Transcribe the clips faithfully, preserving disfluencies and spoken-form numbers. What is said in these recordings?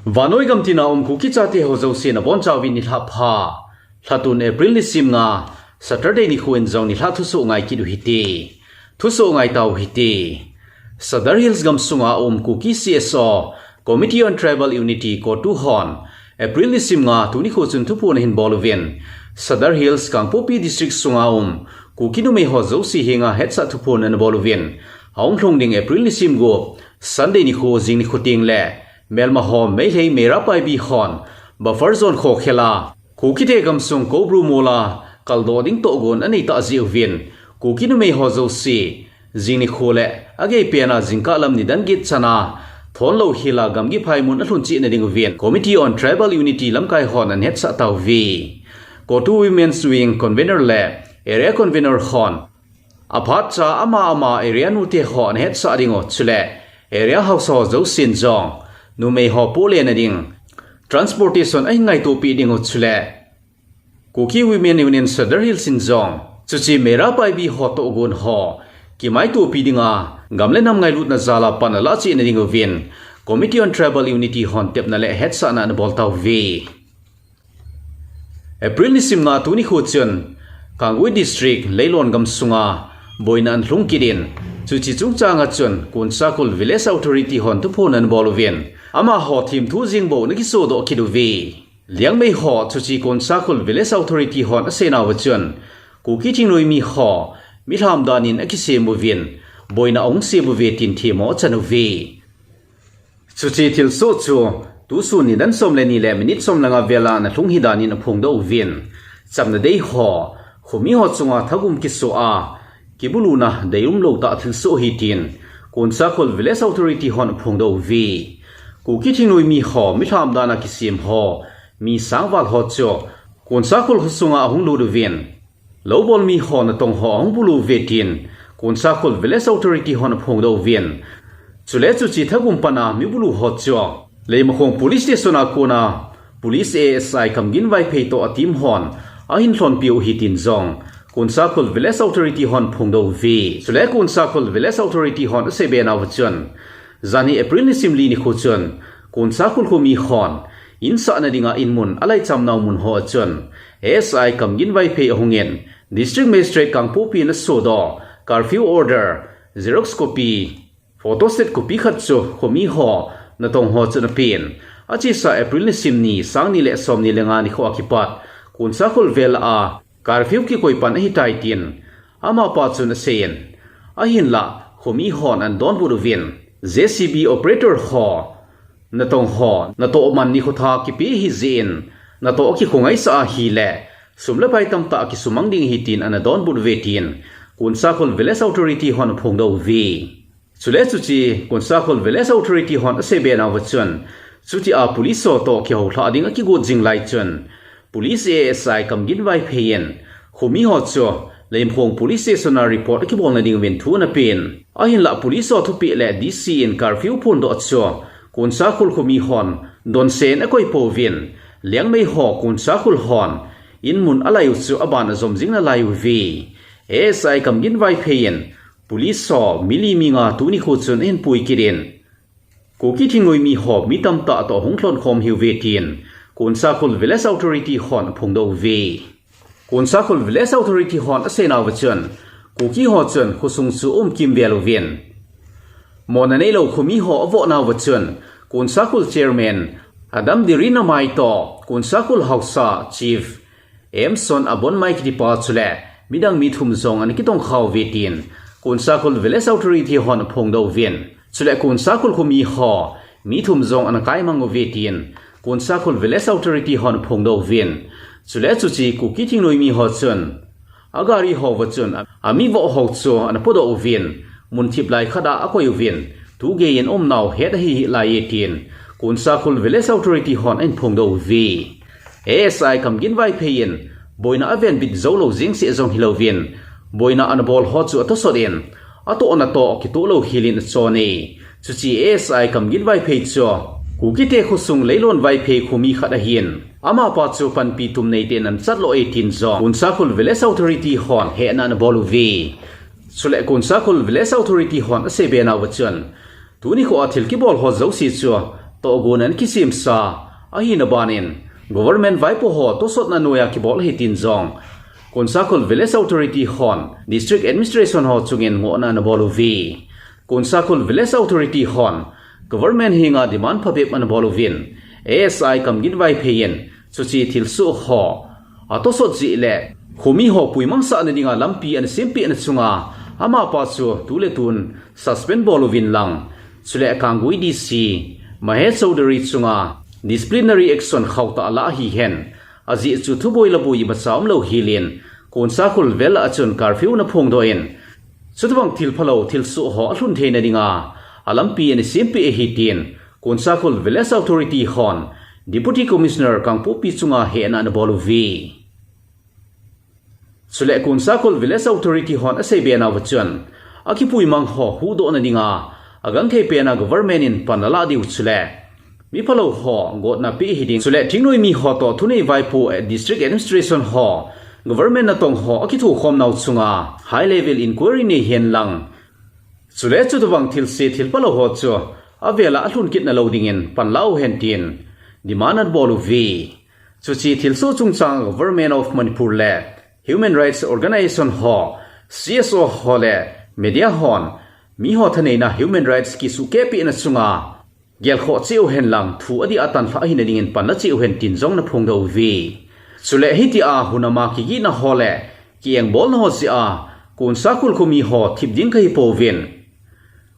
Vannoi gamtina um Kuki chate ho jouse nabonchauvin nilhah pha. Lhatun April nisim nga, Saturday nikho in jong nilhah thusoh ngai kit u hite. Thusoh ngai tau hite. Sadar Hills gamsunga um Kuki C S O, Committee on Tribal Unity, CoTU hon April nisim nga tuni nikho chun thuphon ahin bol uvin, Sadar Hills Kangpokpi District sunga um Kuki numei ho jouse henga hetsah thuphon anabol uvin, ahung lhung ding April nisim gup, Sunday nikho jing nikho teng le melma ho Meitei Meira Paibi hon buffer zone khokhel a Kukite gamsung Koubru mol a kaldoh ding tohgon anei tah jeh uvin, Kuki numei ho jouse jing nikho le agei pen a jingkah lam nidan get chan a thon louhel a gamgi phaimun alhun cheh na ding uvin Committee on Tribal Unity lamkai hon anahetsah tauve. CoTU Women's Wing Convener le Area Convener hon aphat cha ama ama area nute ho anahetsah ding u chule area haosa ho jousen jong numei ho pohle na ding transportation ahin ngaitopi ding u chule Kuki Women Union Sadar Hills in jong chuche Meira Paibi ho tohgon ho kimaitopi dinga gam le nam ngailutna jal a pan alah cheh na ding uvin Committee on Tribal Unity hon tepna le hetsahna anabol tauve. April nisim nga tuni nikho chun Kangpokpi District Leilon gamsunga boina anlhung kit in, chuche chungchang a chun Konsakhul Village Authority hon thuphon anabol uvin, amaho themthu jeng bou ana kisodoh kit uve. Liangmei ho chuche Konsakhul Village Authority hon aseinauva chun, Kuki thingnoimi ho milham dan in akisem uvin, boina ahung sem uve tin themmo achan uve. Chuche thilsoh chu tusun nidan som le ni le minute som le nga vel a analhung hi dan in aphongdoh uvin, chamna dei ho, khomi ho chunga thagum kisoh a, kibuluna deium lou tah thilsoh ahi tin Konsakhul Village Authority hon aphongdoh uve. Kuki thingnoimi ho milham dan a kisem ho, mi sangval ho chu Konsakhul khosunga ahung lut uvin, lou bolmi ho natong ho ahung bulu uve tin Konsakhul Village Authority hon aphongdoh uvin, chule chuche thagum pan a mi bulu ho chu Leimakhong Police Station a kona Police A S I Kamgin Vaiphei toh a team hon ahin lhonpi u ahi tin jong Konsakhul Village Authority hon aphongdoh uve. Chule Konsakhul Village Authority hon aseibe nauva chun, janhi April nisim li nikho chun Konsakhul khomi hon insahna dinga inmun alaicham nau mun ho a chun A S I Kamgin Vaiphei ahung in, District Magistrate Kangpokpi in asodoh curfew order, xerox copy, photostat copy khat chu khomi ho natong ho chun apen. Achesa April nisim ni, sang ni le som ni le nga nikho a kipat Konsakhul vel a curfew kikoi pan ahitai tin amapa chun aseiyin, ahinlah khomi hon anadonbut uvin, J C B operator ho natong ho natoh man nikho tha kipe ahi jeh in, natoh akikhongaisah ahile sum le pai tamtah kisumang ding ahi tin anadonbut uve tin Konsakhul Village Authority hon aphongdoh uve. Chule chuche Konsakhul Village Authority hon aseibe nauva chun, chutia police ho toh kihoulhah ding akigot jing lai chun, Police A S I Kamgin Vaiphei in khomi ho chu Leimakhong Police Station a report akibolna ding uvin thu anapen. Ahinlah police ho thupeh le D C in curfew phondoh chu Konsakhul khomi hon donse in akoi pouvin, Liangmei ho Konsakhul hon inmun alai u chu aban ajom jing nalai uve. A S I Kamgin Vaiphei in police ho mi li mi nga tuni nikho chun ahin pui kit in, Kuki thingnoimi ho mi tamtah toh ahung lhonkhom ahiuve tin Konsakhul Village Authority hon aphongdoh uve. Konsakhul Village Authority hon aseinauva chun, Kuki ho chun khosung chu aumkimvel uvin, mona neilou khomi ho avoh nauva chun, Konsakhul Chairman Adam Dirinamai toh Konsakhul Haosa Chief Emson Abonmai kitipa chule midang mi thum jong anakitongkha uve tin Konsakhul Village Authority hon aphongdoh uvin, chule Konsakhul khomi ho mi thum jong anakaimang uve tin Konsakhul Village Authority hon aphongdoh uvin, chule chuche Kuki thingnoimi ho chun agari houva chun ami voh ho chu anapodoh uvin, mun thip lai khat a akoi uvin, tugei in aumnau het ahi hih laiye tin Konsakhul Village Authority hon ahin phongdoh uve. A S I Kamgin Vaiphei in boina avenbit joulou jengseh jong hilouvin, boina anabol ho chu atosot in, atohna toh kitoh louhel in achon e. Chuche A S I Kamgin Vaiphei chu Kukite khosung Leilon Vaiphei khomi khat ahin, amapa chu panpi tum neitah in anachat loh e tin jong Konsakhul Village Authority hon hehna anabol uve. Chule Konsakhul Village Authority hon aseibe nauva chun, tuni nikho a thil kibol ho jouse chu tohgon ana kisemsa ahina banin, government vaipo ho tosotna noiya kibol ahi tin jong Konsakhul Village Authority hon District Administration ho chungin ngohna ana bol uve. Konsakhul Village Authority hon government henga demand phabep ana bol uvin, A S I Kamgin Vaiphei in chuche thilsoh ho atosot jeh le khomi ho puimangsahna dinga lampi ana sempehna chunga amapa chu tuletu'n suspend bol uvin lang, chule Kanggui D C Mahesh Chaudhary chunga disciplinary action khauhtah ala ahihen, ajeh chu thuboi laboi imacha umlou helin, Konsakhul vel a chun curfew ana phongdoh in, chutobang thil phalou thilsoh ho alhun theina dinga alampi ana sempeh ahi tin Konsakhul Village Authority hon Deputy Commissioner Kangpokpi chunga hehna ana bol uve. Chule Konsakhul Village Authority hon aseibe nauva chun, akipuimang ho huhdohna dinga agangthei pena government in pan alah diu chule miphalou ho gotna pe hiding, chule thingnoimi ho toh thunei vaipo, eh, District Administration ho, government natong ho akithokhom nau chunga high level inquiry nei hen lang, chule chutobang thilse thilphalou ho chu avela alhun kit nalou dingin pan la uhen tin demand ana bol uve. Chuche thilsoh chungchang Government of Manipur le Human Rights Organization ho, C S O ho le media hon miho thaneina human rights kisuhkehpehna chunga gelkhoh cheh uhen lang thu adih a tanlhah ahina dingin pan la cheh uhen tin jong ana phongdoh uve. Chule hitia hunama kigihna ho le kiengbolna ho jeh a Konsakhul khomi ho thip ding kahi pouvin,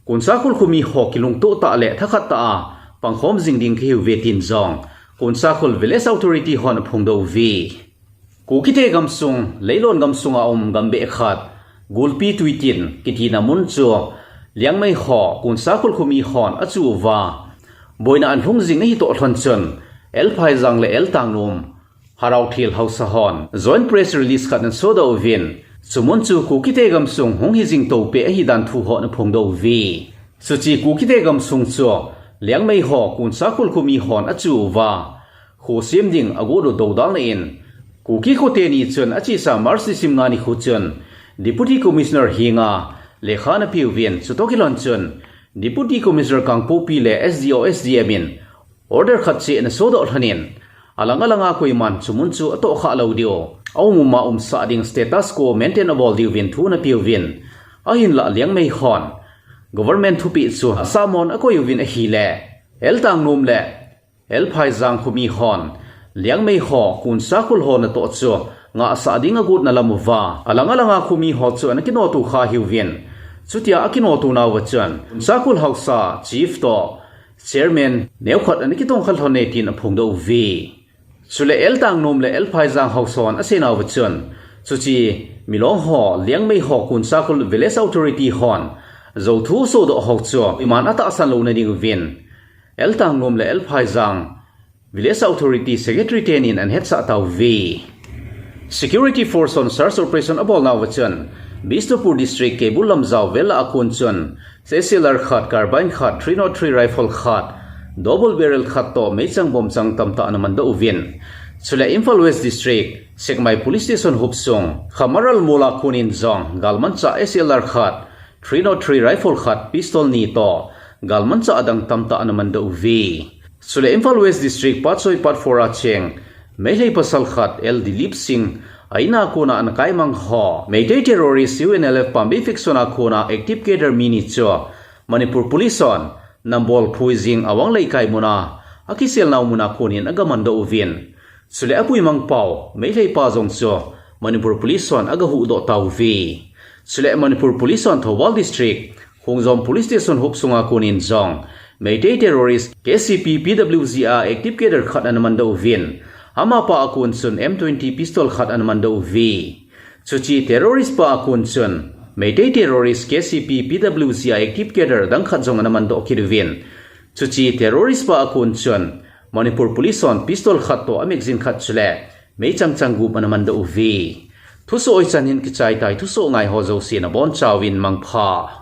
Konsakhul khomi ho kilungtoh tah le thakhat tah a pangkhom jing ding kahiuve tin jong Konsakhul Village Authority hon aphongdoh uve. Kukite gamsung, Leilon gamsunga um gambeh khat, Gulpi Tuitin kitina mun chu Liangmei ho Konsakhul khomi hon achuh uva, boina ana lhung jing ahitoh lhon chun, L Phaijang le L Tangnom, Haraothel haosa hon joint press release khat ana sodoh uvin, chumun chu Kukite gamsung hung hijing toupeh ahidan thu ho ana phongdoh uve. Chuche Kukite gamsung chu Liangmei ho Konsakhul khomi hon achuh uva, khosem ding agot u dodalna in, Kuki kho teni chun achesa March nisim nga nikho chun Deputy Commissioner henga lekha ana peuvin, chutoh kilhon chun Deputy Commissioner Kangpokpi le S D O S D M in order khat cheh ana sodoh lhonin, alang alanga koiman chumun chu atohkhah lou diu, aum uma umsah ding status quo maintain abol diuvin thu ana peuvin, ahinlah Liangmei hon government thupeh chu asamon akoi uvin ahile, L Tangnom le L Phaijang khomi hon Liangmei ho Konsakhul ho natoh chu ngahsah ding agot nalam uva, alang alanga khomi ho chu ana kinoto kha hiuvin, chutia akinoto nauva chun Konsakhul haosa chief toh chairman neokhat ana kitongkha lhone tin aphongdoh uve. Chule L Tangnom le L Phaijang haosa hon aseinauva chun, chuche milong ho Liangmei ho Konsakhul Village Authority hon jouthu sodoh ho chu iman atahsan louna dinguvin, L Tangnom le L Phaijang Village Authority Secretary tenin ana hetsah tauve. Security Force hon search operation abolnauva chun, Bishnupur District Keibul Lamjao vel a kon chun, S L R khat, carbine khat, three nought three rifle khat, double barrel khat toh meichang bomchang tamtah ana mandoh uvin. Chule Imphal West District, Sekmai Police Station hopsung, Khamaral Mol a konin jong, galmanchah S L R khat, three nought three rifle khat, pistol ni toh, galmanchah adang tamtah ana mandoh uve. Chule Imphal West District, Patsoi Part four a cheng, Meitei pasal khat, L Dilip Singh, a in a kona ana kaimang ho, Meitei terrorist U N L F Pambei faction a kona active cadre mi ni chu, Manipur Police hon, Nambol Phuijing Awang Leikai muna, akiselnau muna konin aga mandoh uvin. Chule apuimang pau, Meitei pa jong chu, Manipur Police hon aga huhdoh tauve. Chule Manipur Police hon Thoubal District, Khongjom Police Station hopsunga konin jong, Meitei terrorist K C P P W G a active cadre khat ana mandoh uvin. Amapa a kon chun M twenty pistol khat ana mandoh uve. Chuche terrorist pa a kon chun, Meitei terrorist K C P P W G a active cadre dang khat jong ana mandoh kit uvin. Chuche terrorist pa a kon chun, Manipur Police hon pistol khat toh a magazine khat chule, meichang chang gup ana mandoh uve. Thusoh hichan hin kichai tai, thusoh ngai ho jouse nabonchauvin mangpha.